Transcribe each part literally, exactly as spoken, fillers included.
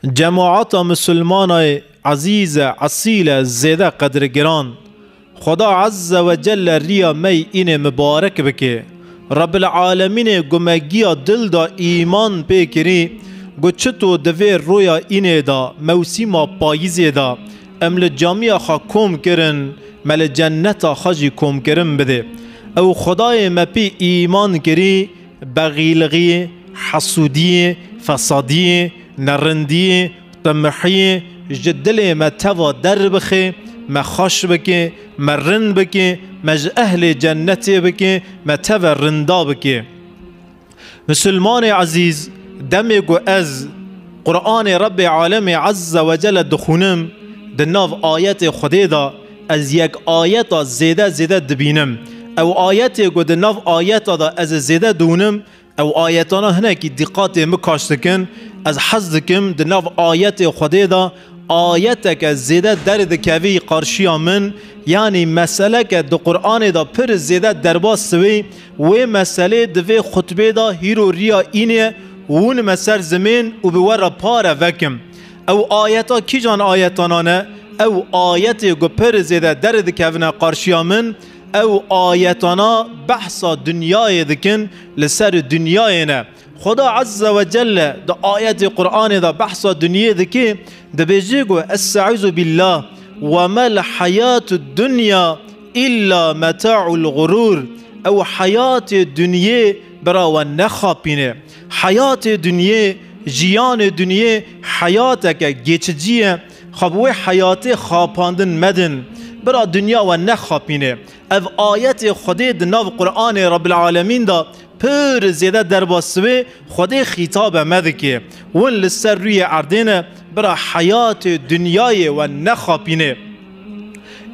Cemaeta misilmanayê ezîz e, esîl e, zêde qedirgiran. Xweda Azze ve Celle riya me yî înê mibarek bike. Rebbil Alemînê ku me giya dil da îman pê kirî, ku çito di vê roya înê de, mewsîma payîzê de, em li camiya xwe kom kirin, me li cenneta xwe jî komkirin bide. Ew Xwedayê me pê îman kirî, bexîlixî, hesûdî, fesadî, nerindî, temihî ji dilê me teva derbixe, me xweş bike, me rind bike, me ji ehlê cennetê bike, me teve rinda bike. Misilmanê ezîz, demê ku ez Qur'anê Rebbê Alemê Azze ve Celle dixwînim, di nav ayetê Xwedê de ez yek ayeta zêde zêde dibînim. Ew ayetê ku di nav ayeta de ez ê zêde diwînim, ew ayetana hinekî dîqatê min kaş dikin, ez hez dikim di nav ayetê Xwedê de ayeteke zêde derdikevî qarşiya min, yanî meseleke di Qur'anê de pir zêde derbas dibî, wê meselê di vê xutbê de hîro riya înê wûnime ser zimên û bi we re pare vekim. Ew ayeta kîjan ayetana ne? Ew ayetê ku pir zêde derdikevine qarşiya min, ew ayetana behsa dinyayê dikin, li ser dinyayê ne. Xweda Azze ve Celle di ayetê Qur'anê de behsa dinyê dike, dibêje ku, "Estaizu billah, ve mel hayatud dunya illa meta'ul gurur." Ew heyatê dinyê bira we nexapîne. Heyatê dinyê, jiyanê dinyê heyateke geçici ye. Xwe bi wê heyatê xapandin medin. Bira dinya we nexapîne. Ev ayetê Xwedê di nav Qur'anê Rebbil Alemîn de pir zêde derbas dibê, Xwedê xîtabe me dike. Win li ser rûyê erdê ne, bira heyatê dinyayê we nexapîne.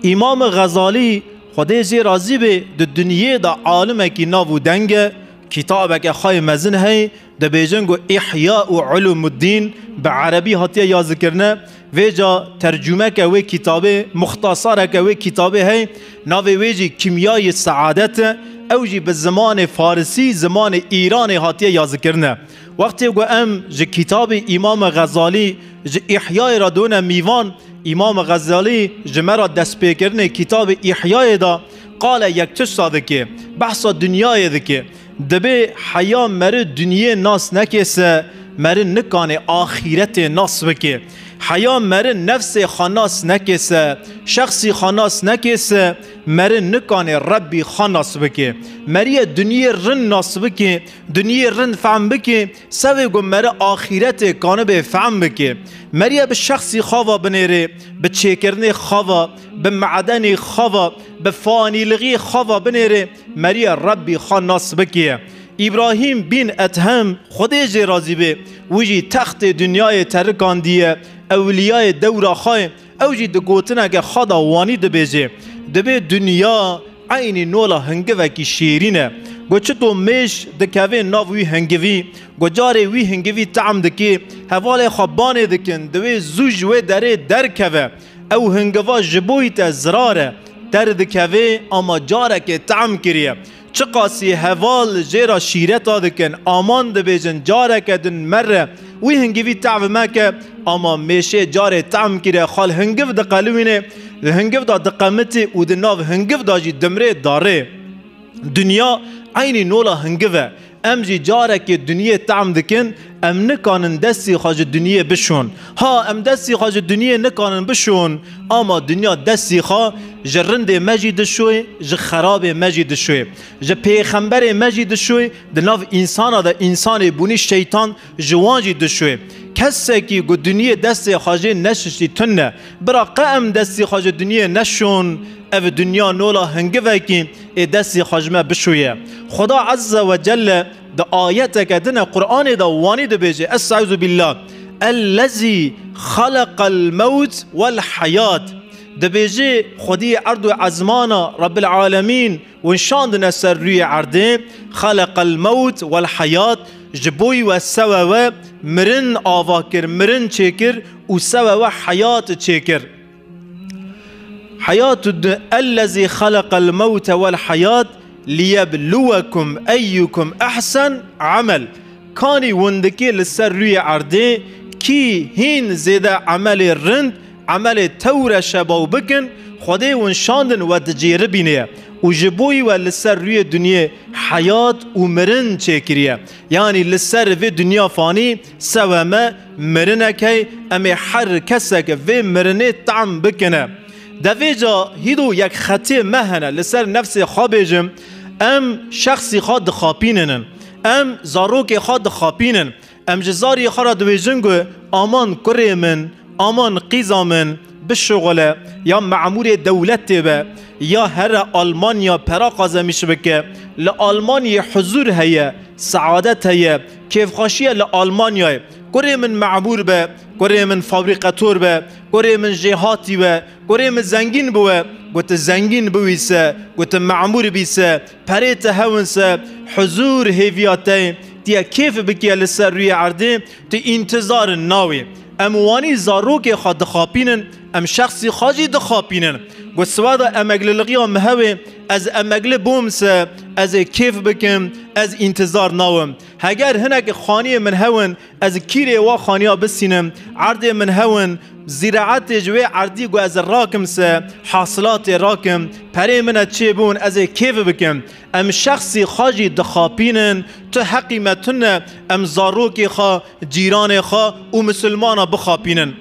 Îmam Xezalî, Xwedê jê razî bê, di dinyê de alimekî nav û deng e, kitabeke xwe yê mezin heye, dibêjin ku Îhya û Ulûmuddîn bi erebî hatiye yazikirine. Vêca tercûmeke wê kitabê, muxtasareke wê kitabê heye, navê wê jî Kîmyayê Seadet e. Ew jî bi zimanê farisî, zimanê Îranê hatiye yazikirine. Wextê ku em ji kitabê Îmam Xezalî, ji Îhyayê re done mîvan, Îmam Xezalî ji me re destpêkirinê kitabê Îhyayê de qale yek tişta dike, behsa dinyayê dike. Dibê heya meri dinyê nas neke se, meri nikanê axîretê nas bike. Heya meri nefsê xwe nas neke se, şexsî xwe nas neke se, meri nikanê Rebbî xwe nas bike. Meriye dinyê rind nas bike, dinyê rind fehm bike, sevê ku meri axîretê kanibe fehm bike. Meriye bi şexsî xwe ve binêrê, bi çêkirinê xwe ve, bi medenê xwe ve, bi fanîlixî xwe ve binêrê, meriye Rebbî xwe nas bike. Îbrahîm bîn Ethem, Xwedê jê razî bê, wî jî textê dinyayê terikandiye, ewliyayê dewra xwe ye, ew jî di gotineke xwe de wanî dibêje, dibê dinya eynî nola hingivekî şêrîn e. Go çito mêş dikeve nav wî hingivî, go carê wî hingivî tehm dikê, hevalê xwe banê dikin, divê zû ji wê derê derkeve. Ew hingiva ji bo wî te zirar e, derdikeve, ama carekê tehm kiriye. Çiqasî heval jê re şîreta dikin, aman dibêjin, careke din mere, wî hingivî tev meke, ama mêşê carê tehm kire, xal hingiv diqelibîne, li hingiv de diqemitî û di nav hingiv de jî dimrê darê. Dinya eynî nola hingiv e. Em jî carekê dinyê tehm dikin, em nikanin destî xwe ji dinyê bişon. Ha, em destî xwe ji dinyê nikanin bişon, ama dinya destî xwe ji rindê me jî dişoyê, ji xerabê me jî dişoyê, ji pêxemberê me jî dişoyê, di nav însana de însanê bûnî şeytan ji wan jî dişoyê. Kesekî ku dinyê destê xwe jê neşiştî tune. Bira qe em destî xwe ji dinyê neşon, ev dinya nola hingivekî ê destî xwe ji me bişoye. Xweda Azze ve Celle di ayeteke din e Qur'anê de wanî dibêje, Estaizu billah, Ellezî xaleqel mewt wel heyat. Dibêje Xwediyê erd û ezmana Rebbil Alemîn winşandine ser rûyê erdê, xaleqel mewt wel heyat, ji bo wî we sewe we mirin ava kir, mirin çêkir û sewe we heyat çêkir. Heyatu d-, ellezî xaleqel mewte wel heyat liyebluwekum eyyukum ehsen amel. Kanî windikê li ser rûyê erdê Kî hîn zêde emelê rind, emelê tewre şebaw bikin, Xwedê wan şandin we dicêribîne. Û ji bo wî we li ser rûyê dinyê heyat û mirin çêkiriye. Yanî li ser vê dinya fanî sewe me mirinek hey, em ê her kesek vê mirinê tam bikine. Devêca hîdo yek xetê me hene, li ser nefsê xwe bêjim, em şexsî xwe dixapîninin. Em zarokê xwe dixapînin. Em ji zariyê xwe re dibêjin ku aman kurê min, aman qîza min, bişuxile, ya memûrê dewletê be, ya here Almanya pera qazemîş bike, li Almanyê huzûr heye, seadet heye, kêfxweşî ye li Almanyayê. Kurê min memûr be, kurê min fabrîqetor be, kurê min jêhatî be, kurê min zengîn biwe, ku tu zengîn biwî se, ku tu memûr bî se, perê te hewin se, huzûr hêviya te, tu yê kêf bikî li ser rûyê erdê, tu întizar nawî. Em wanî zarokê xwe dixapînin, em şexsî xwe jî dixapînin. Ku siwada emeklilixiya min hewê, ez emekli bûm se, ez ê kêf bikim, ez întizar nawim. Heger hinek xaniyê min hewin, ez kîrê wa xaniya bisînim, erdê min hewin, zîraetê ji wê erdî ku ez rakim se, hasilatê rakim, perê min e çêbûn, ez ê kêf bikim. Em şexsî xwe jî dixapînin, tu heqî me tune, em zarokê xwe, cîranê xwe û misilmana bixapînin.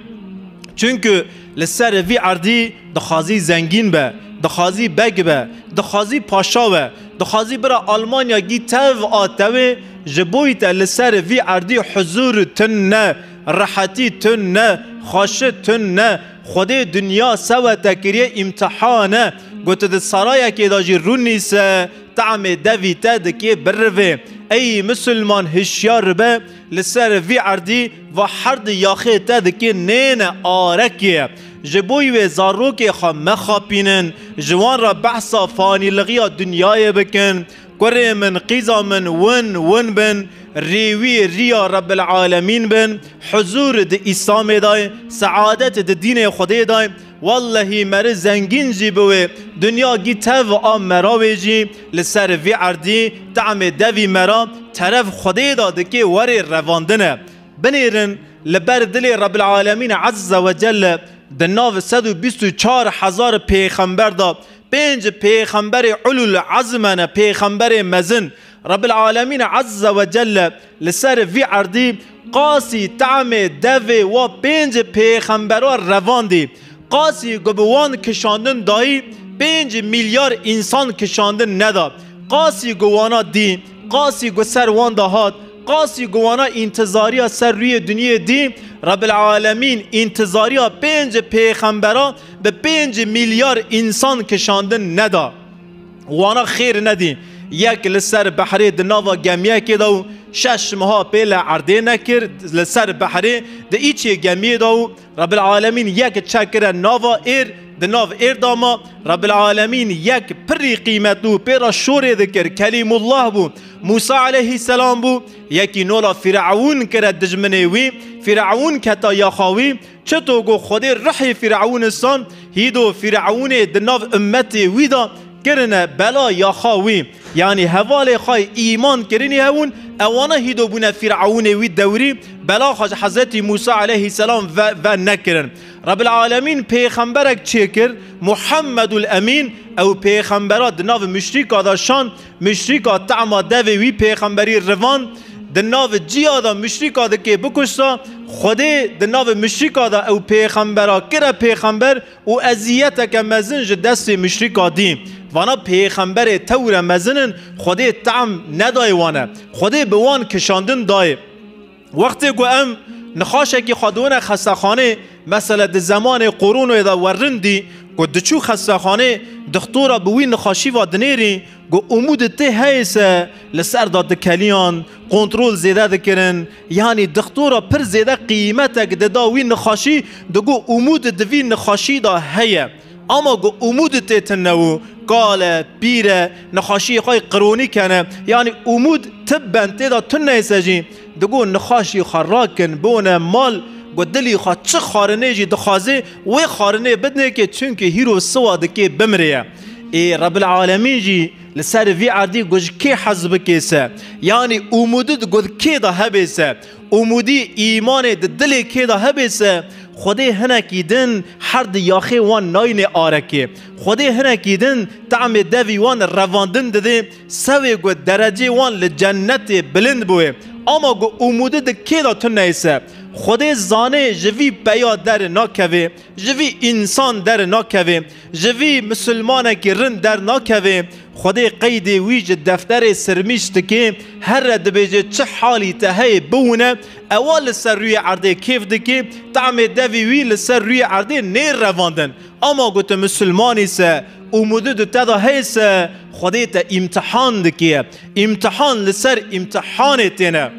Çunku li ser vî erdî dixwazî zengîn be, dixwazî beg be, dixwazî paşa be, dixwazî bira Almanya gî tev a tewê, ji bo te li ser vî erdî huzûr tune, rehetî tune, xweşi tune, Xwedê dinya sewe te kiriye îmtihane, ku tu di sarayekê de jî rûnîse, tamê devî te dikê birivê. Ey misilman hişyar be, li ser vî erdî va her di yaxê te dikê nêne arekê. Ji bo wê zarokê xwe mexapînin, ji wan re behsa fanîlixiya dinyayê bikin. Kurê min, qîza min, win, win bin, rêwî riya Rebbil Alemîn bin, huzûr di Îslamê dayê, seadet di dînê Xwedê dayê, wellehî meri zengîn jî biwê, dinya gî tev a mera wê jî, li ser vî erdî, tamê devî mera, teref Xwedê da dikê werê revandine. Binêrin, li ber dilê Rebbil Alemîn Azze ve Celle, di nav sed û bîst û çar hezar pêxember da, pênc pêxemberê ulul azm hene, pêxemberê mezin. Rebbil Alemîn Azze ve Celle li ser vî erdî qasî tamê devê wa pênc pêxembera revandî. Qasî ku bi wan kişandin dayî pênc milyar însan kişandin neda. Qasî ku wana dî, qasî ku ser wan de hat, qasî ku wana întizariya ser rûyê dinyê dî, Rebbil Alemîn întizariya pênc pêxembera bi pênc milyar însan kişandin neda. Wana xêr nedî. Yek li ser behrê di nava gemiyekê de û şeş meha pê li erdê nekir, li ser behrê di îçê gemiyê de û Rebbil Alemîn yek çekire nava êr, di nav êr de ma. Rebbil Alemîn yek pirî qîmetli û pê re şorê dikir, Kelîmullah bû, Mûsa aleyhisselam bû, yekî nola Fîre'ûn kire dijminê wî, Fîre'ûn keta yaxa wî, çito ku Xwedê ruhê Fîre'ûn san, hîdo Fîre'ûnê di nav ummetê wî de kirine bela yaxa wî. Yanî hevalê xwe îman kirinî hewûn, ewana hîdo bûne Fîre'ûnê wî dewrî, bela xwe ji Hezretî Mûsa aleyhisselam ve, ve nekirin. Rebbil Alemîn pêxemberek çêkir, Muhammedul Emîn, ew pêxembera di nav muşrîka de şan, muşrîka tema devê wî pêxemberî rivan, di nav ciya de muşrîka dikê bikuşsa, Xwedê di nav muşrîka de ew pêxembera kire pêxember û eziyeteke mezin ji destê muşrîka dî. Vana pêxemberê tewre mezin in, Xwedê tam nedayê wane. Xwedê bi wan kişandin dayê. Wextê ku em nixaşekî xwe diwine xestexanê, mesela di zemanê koronayê de we rind dî, ku diçû xestexanê, dixtora bi wî nixaşî ve dinêrî, ku umûd tê heye se li ser de dikeliyan, kontrol zêde dikirin, yanî dixtora pir zêde qîmetek dida wî nixaşî, digo umûd di vî nixaşî de heye. Ama ku umûd tê tune û kal e, pîr e, nexweşiyê xwe yê qironî kene, yanî umûd tibben tê de tune se jî, digo nexweşî xwe rakin, bone mal, ku dilî xwe çi xwarinê jî dixwaze, wê xwarinê bidinê ke, çunke hîro siwa dikê bimrê ye. Ê Rebbil Alemîn jî li ser vî erdî got ji kê hez bikê se, yanî umûdî di got kê de hebê se, umûdî îmanê di dilê kê de hebê se, Xwedê hinekî din her di yaxê wan nayînê arekê. Xwedê hinekî din tamê devî wan revandin didê, sewê got derecê wan li cennetê bilind bûye. Ama got umûdî di kê de tune ye se. Xwedê zanê ji vî peya derê nakevê, ji vî însan derê nakevê, ji vî misilmanekî rind dernakevê. Xwedê qeydê wî ji defterê sirmîş dike, here dibêje çi halî te heye biwine, ewa li ser rûyê erdê kêf dike, tamê devî wî li ser rûyê erdê nê revandin. Ama got tu misilmanî se, umûdî di te de heye se, Xwedê te îmtihan dike. Îmtihan li ser îmtihanê têne.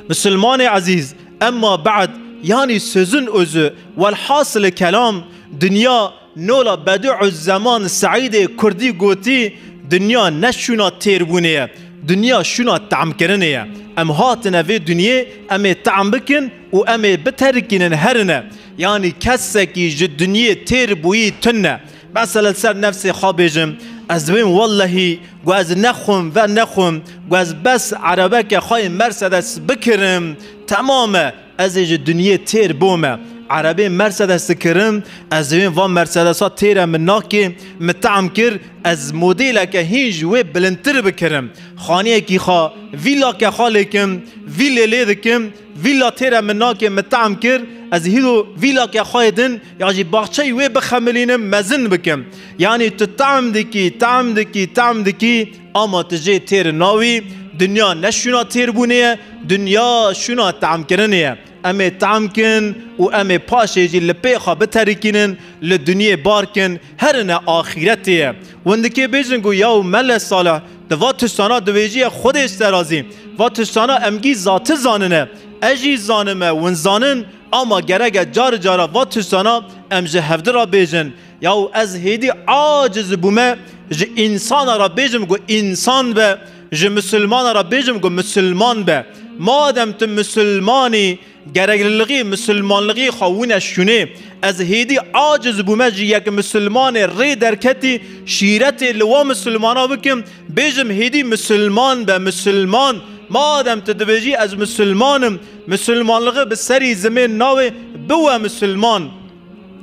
Misilmanê ezîz, emma ba'd, yanî sözün özü, velhasılı kelam, dinya nola Bedi'uzzeman Seîdê Kurdî gotî, dinya ne şûna têrbûnê ye, dinya şûna tamkirinê ye. Em hatine vê dinyê, em ê tam bikin û em ê biterikînin herine. Yanî kesekî ji dinyê têr bûyî tune. Mesela li ser nefsê xwe bêjim, ez dibêm wellehî, got ez nexwim, ve nexwim, got ez bes erebeke xwe yê Mercedes bikirim, temam e, ez ê ji dinyê têr bome. Erebê Mercedes dikirim, ez dibêm va Mercedesa têr e, min nakê, min tam kir, ez modêleke hîn ji wê bilindtir bikirim. Xaniyekî xwe, vîlake xwe lêkim, vîlê lê dikim, vîla têr e, min nakê, min tam kir, ez hîro vîlake xwe yê din ya jî baxçeyê wê bixemilînim, mezin bikim. Yanî tu tam dikî, tam dikî, tam dikî, ama tu jê têr nawî, dinya ne şûna têrbûnê ye, dinya şûna tamkirinê ye. Em ê tam kin û em ê paşê jî li pê xwe biterikînin, li dinyê bar kin, herine axîretê ye. Win dikê bêjin ku yaw Mele Salih, di va tiştana dibêjiye Xwedê ji te razî. Va tiştana em gî zati zanine. Ez jî zanime, win zanin, ama gerek e car cara va tiştana em ji hevdi re bêjin. Yaw ez hêdî aciz bûme ji însana re bêjim ku însan be, ji misilmana re bêjim ku misilman be. Madem tu misilmanî, gerekliliğî misilmanlixî xwe wine şûnê. Ez hêdî aciz bûme ji yek misilmanê rê derketî şîretê li wa misilmana bikim, bêjim hêdî misilman be, misilman. Madem tu dibêjî ez misilman im, misilmanlixî bi serî zimên nawê biwe misilman.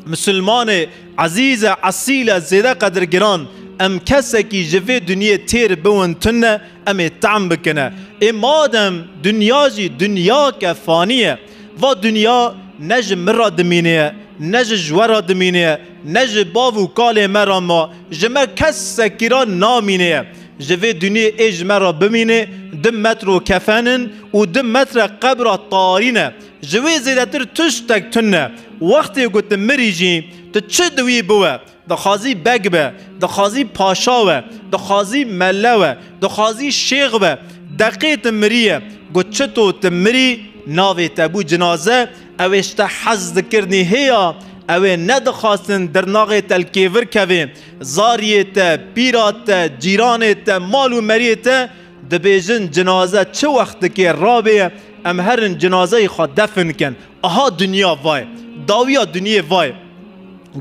Misilmanê ezîz e, esîl e, zêde qedirgiran, em kesekî ji vê dinyê têr biwin tune, em ê tam bikine. Ê madem dinya jî dinyake fanî ye, va dinya ne ji min re dimîne ye, ne ji ji we re dimîne ye, ne ji bav û kalê me re ma, ji me kesekî re namîne ye. Ji vê dinyê ê ji me re bimîne, du metro kefen in û du metre qebra tarî ne. Ji wê zêdetir tiştek tune. Wextê ku tu mirî jî, tu çi di wî biwe? Dixwazî beg be, dixwazî paşa we, dixwazî mele we, dixwazî şêx be. Deqê tu miriye, ku çito tu mirî, navê te bû cinaze, ew ê ji te hez dikirinî hêya, ew ê nedixwastin dirnaxê te li kêvir kevê, zariyê te, pîra te, cîranê te, mal û meriyê te, dibêjin cinaze çi wext dikê rabê, em herin cinazeyê xwe defin kin. Aha dinya vay, dawiya dinyê vay.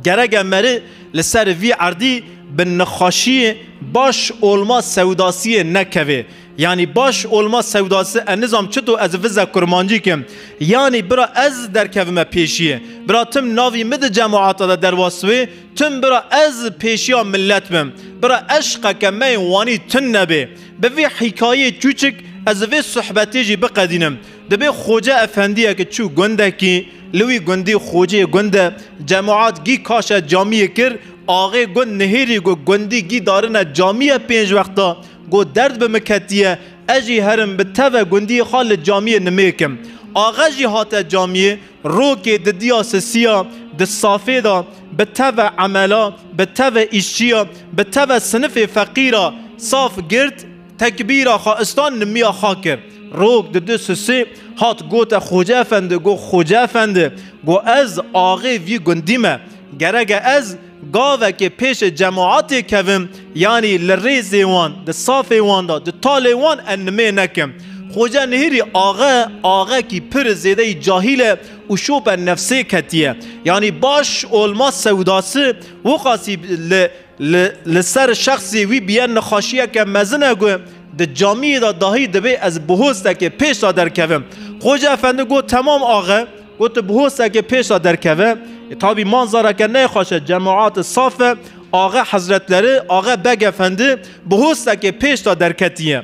Gerek e meri li ser vî erdî bi nexweşiyê baş olma sewdasiyê nekevê. Yanî baş olma sewdası, e, nizam çito ez vize kurmancî kim. Yanî bira ez derkevime pêşiyê. Bira tim navî min di cemaata de derwas wê, tim bira ez pêşiya millet bim. Bira eşqeke me yê wanî tune bê. Bi vî hîkayeyê çûçik ez vê sohbetê jî biqedînim. Dibê Xoce Efendiyeke çû gundekî, li wî gundî xoceyê gund e, cemaat gî kaşe camiyê kir, axê gund nihêrî got gundî gî darine camiyê pênc wexta, got derd bi min ketiye, ez jî herim bi teve gundiyê xwe li camiyê nimê kim. Axe jî hate camiyê, rokê di diya sisiya, di safê de, bi teve emela, bi teve îşçiya, bi teve sinifê feqîra saf girt, tekbîra xwe istan, nimiya xwe kir. Rok di du sisê hat gote Xoce Efendi, got Xoce Efendi, got ez axê vî gundî me. Gerek e ez gavekê pêşê cemaatê kevim, yanî li rêzê wan, di safê wan de, di talê wan e nimê nekim. Xoce nihêrî axe, axekî pir zêdeyî cahîl e û şope nefsê ketiye. Yanî baş olma sewdası wiqasî li Li, li ser şexsê wî bîye nexweşiyeke mezin e ku di camiyê de dahî dibê ez bi hostekê pêş de derkevim. Xoce Efendi got, "Temam axe." Got, "Tu bi hostekê pêş de derkeve." E, tabî manzareke nexweş e, cemaat saf e. Axe Hezretleri, Axe Beg Efendi bi hostekê pêş de derketiye.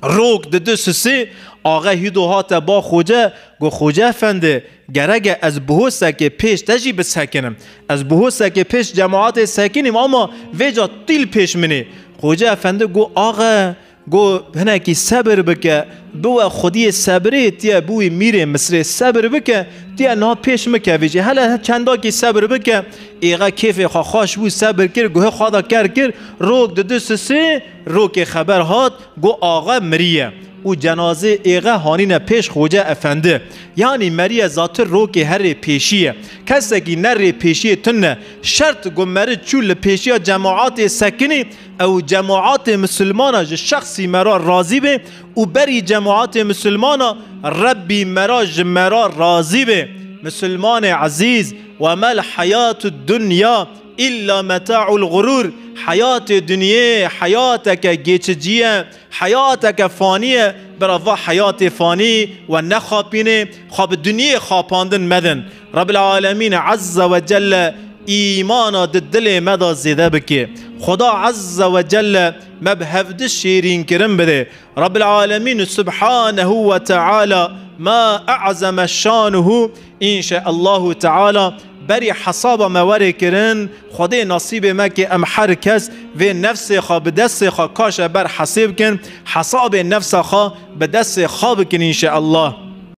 Rok di du sisê, Axe Hîdo hate ba Xoce, got, "Xoce Efendi, gerek e ez bi hostekê pêş te jî bisekinim. Ez bi hostekê pêş cemaatê sekinîm, ama vêca tîl pêş min ê." Xoce Efendi got, "Axe," got, "hinekî sebir bike, biwe xwediyê sebrê, tiye biwî mîrê Misrê sebir bike, tiye niha pêş min kevê jî. Hele çendakî sebir bike." Êxe kêfê xwe xweş bû, sebir kir, guhê xwe de ker kir, rok di du sisê, rokê xeber hat, got, "Axe miriye." Û cenazê êxe hanîne pêş Xoce Efendi. Yanî meriye zatir rokê herê pêşî ye. Kesekî ne rê pêşiyê tune. Şert ku meri çû li pêşiya cemaatê sekinî, ew cemaatê misilmana ji şexsî mera razî bê û berî cemaatê misilmana Rebbî mera ji mera razî bê. Misilmanê ezîz, "Ve mel hayatu dunya illa meta'ul gurur." Heyatê dinyê heyateke geçici ye, heyateke fanî ye. Bira va heyatê fanî we nexapînê, xwe bi dinyê xapandin medin. Rabbil Alemîn Azze ve Celle îmana di dilê me de zêde bike. Xuda Azze ve Celle me bi hevdi şêrînkirin bide. Rabbil Alemîn Subhanehu ve Teala ma a'zeme şanuhu. Înşeallahu Teala berî hesaba me were kirin. Xwedê nasîbê me ke em her kes vê nefsê xwe bi destê xwe kaşe ber hesê bikin. Hesabê nefsa xwe bi destê xwe bikin înşeallah.